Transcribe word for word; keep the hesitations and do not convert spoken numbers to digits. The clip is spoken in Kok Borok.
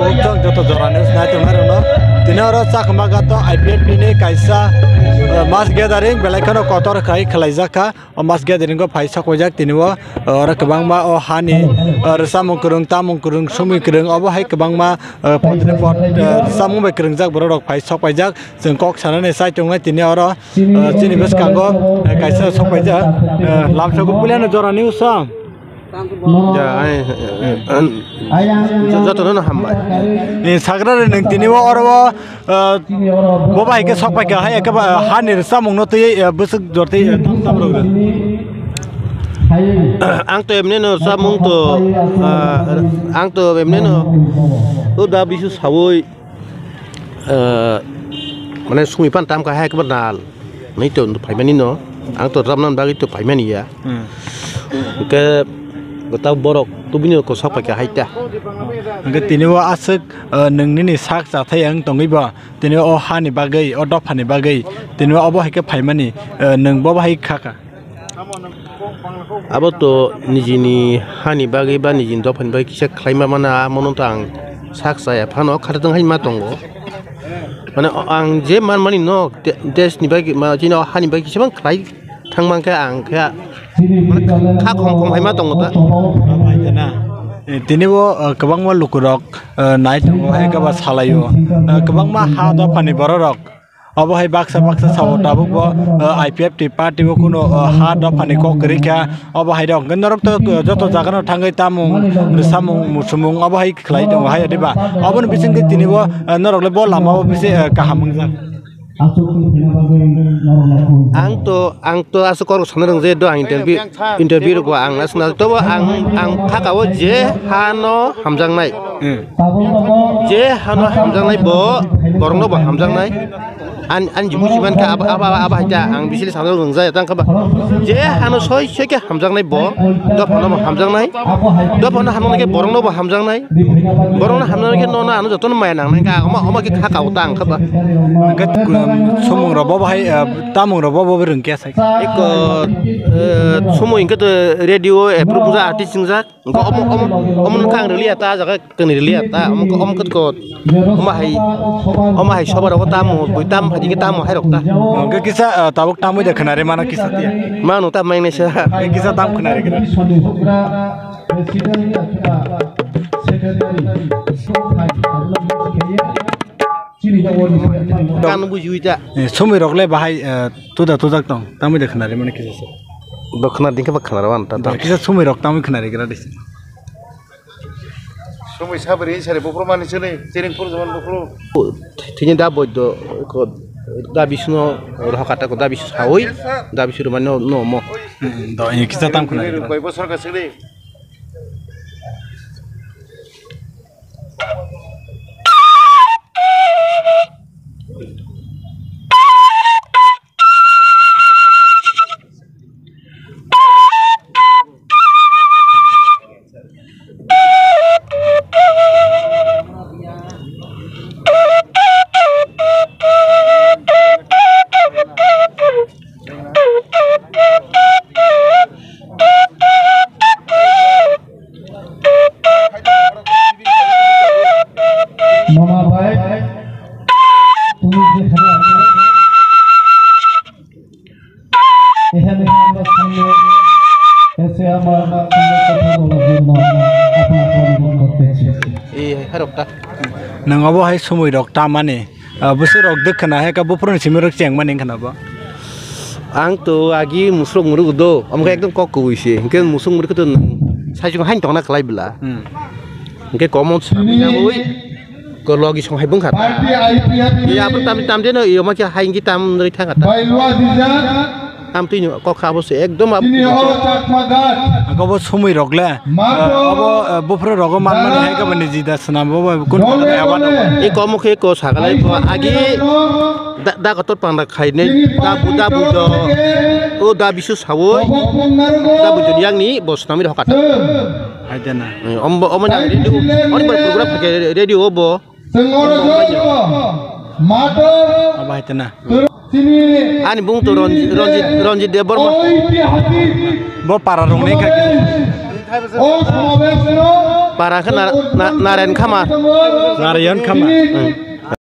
Chwng joto jora news nai tongnai rokno. Tini oro Chakma Ghat o I P F T ni kaisa, eh, mass gathering belai kheno kotor khai khwlaijak kha. O mass gathering o phai sok paijak tini o, eh, oro kwbangma o hani, eh, rwchapmung kwrwng, tamung kwrwng, sumui kwrwng, obo hai kwbangma, eh, potre pot, eh, rwchapmung bai kwrwngjak borok rok phai sok paijak. Chwng kok sanani sai tongnai tini oro, eh, chini bwskango, eh, kaisa sok paijak, eh, lamsok puilano jora news o. Ya, ai, eh, eh, jotono no hambai. Ni sagra re nang tini o oro o, eh, bo bai ke sok pai ka hai ke ba hani samung no tei, eh, bwswk jor tei, eh, tam tam rok. Ang to emne no samung to, ah, ang to emne no. O da bisu sawoi. Eh, mane sumi pan tam ka hai khe nal. Nai to phaimani no. Ang to ramnan bagwi to phaimani ya. Hmm. Hwnkhe gota borok tubini ko sok paikha hai ta. Hwnkhe tini o aswk, eh, nwng nini sak chathai ang tongwi ba. Tini o hani bagwi, o dophani bagwi. Tini o obo hai khe phaimani, eh, nwng bo hai kha kha. Abo to nijini hani bagwi ba nijini dophani bagwi kisa khlaima mana, amo no to ang sak chaya phano khatung hai ma tongo. Mane ang je man mani no de-, desh ni bagwi ma, chini o hani bagwi kisa bang khlai thang man khe ang khe mane kha khom khom hai ma tongo ta. Tini bo, eh, kwbangma lukurok, eh, nai tongo hai khe ba salaio. Eh, kwbangma ha dophani bororok. Obo hai baksa baksa sao tabuk bo, eh, I P F T party bo kuno, eh, ha dophani kok kwrwi kha. Obo hai rok hwnkhe norok to, eh, joto jaga no thangwi tamung, samung, musumung obo hai khlai tongo hai diba. Oboni bisingtwi tini bo, eh, norok le bo lama o bisi, eh, kaham wngjak. Ang to, ang to aswk korok sana rwng je do ang interview, interview rok ang aswk na tobo ang, ang khaka o je ha no hamjaknai. Hmm. Je hano hamjaknai bo, borokno bo hamjaknai. An, an jibu jiban khe aba, aba, aba, aba hai ta, ang bisili sana rwngjaya tang khe ba. Je hano soi, soi khe hamjaknai bo, dophano bo hamjaknai. Dophano hamjaknai khe borokno bo hamjaknai. Borokno hamjaknai khe nono ano jotono maya nangnai kha, omo, omo khe kha kao ta ang khe ba. Hwnkhe, um, somung rok bo bahai, uh, tamung rok bo bo rwngkhe sai. Eko, uh, somoi hwnkhe to radio approve wngkha artist wngjak. Hwnkhe omo, omo, omo nokha ang rwliya ta, jaga kwnwi rwliya ta, omo, omo khe ko, omo hai, omo hai soba rogo tamo, bui tam phaidi khe tamo hai rok ta. Hwnkhe kisa, ah, tabuk tamwi de khwnari mano kisa tiya. Mano ta meng naisa. Hwnkhe kisa tam khwnari kira. Kan bujiwi ta. Eh, somoi rok le bahai, eh, tuda tujak tong, tamwi de khwnari mano kisa se. Bo khwna dingkhe ba khwna rw ta. Ba kisa somoi rok tamwi khwnari gira dise. Somoi sabri sari bufru mani chini, chini khur jaman bufru. Thini da boido ko da bisno roha kata ko da bis sawi, da bis rw mani no mo. Hmm, do ini kisa tam khwnari gira. Koi bosor ka chini. Mama bhai, tumi jekhane aso, এখানে আমার সামনে এসে আমার সঙ্গে কথা বলার জন্য আপনাকে অনুরোধ করতেছি। এই হেরক ta. Nang obo hai somoi rok ta mani. Ah, bwswk rok dwk khna hai ka buphuruni simi rok cheng mani khna bo. Ang to agi musuk muruk do, omo khe ekdom kok kubui se. Hinkhe musuk muruk khe to nwng sai chung hain tongna khlai bwla. Hmm. Hinkhe komo sami na bui ko logi song hai bung kha ta. Party I P F T. Ya, abang tam, tam de no, iyo ma khe hai ngi tam rwi thang ta. Bai lua dijak. Tam twi no kok kha bo se ekdom ab. Tini o Chakma Ghat. Ako bo somoi rok le. Mato. Ah, abo, ah, buphuru rogo man mani hai ka bani jida swnam bo bai kun dole, dole. I komo khe ko sagalai ko agi da, da kotor panda khainai da bu, da bu do. O da bisu sawoi. Da bu do yang ni bo swnam ri hokat. Hai dena. Om bo, om na radio, oni bo program khe radio bo. Sengoro joto mato. Abo hai tena. Ani bung to Ranjit, Ranjit, Ranjit Debbarma. Bo para rong nai kha. Para khe Narayan Khamar. Narayan Khamar.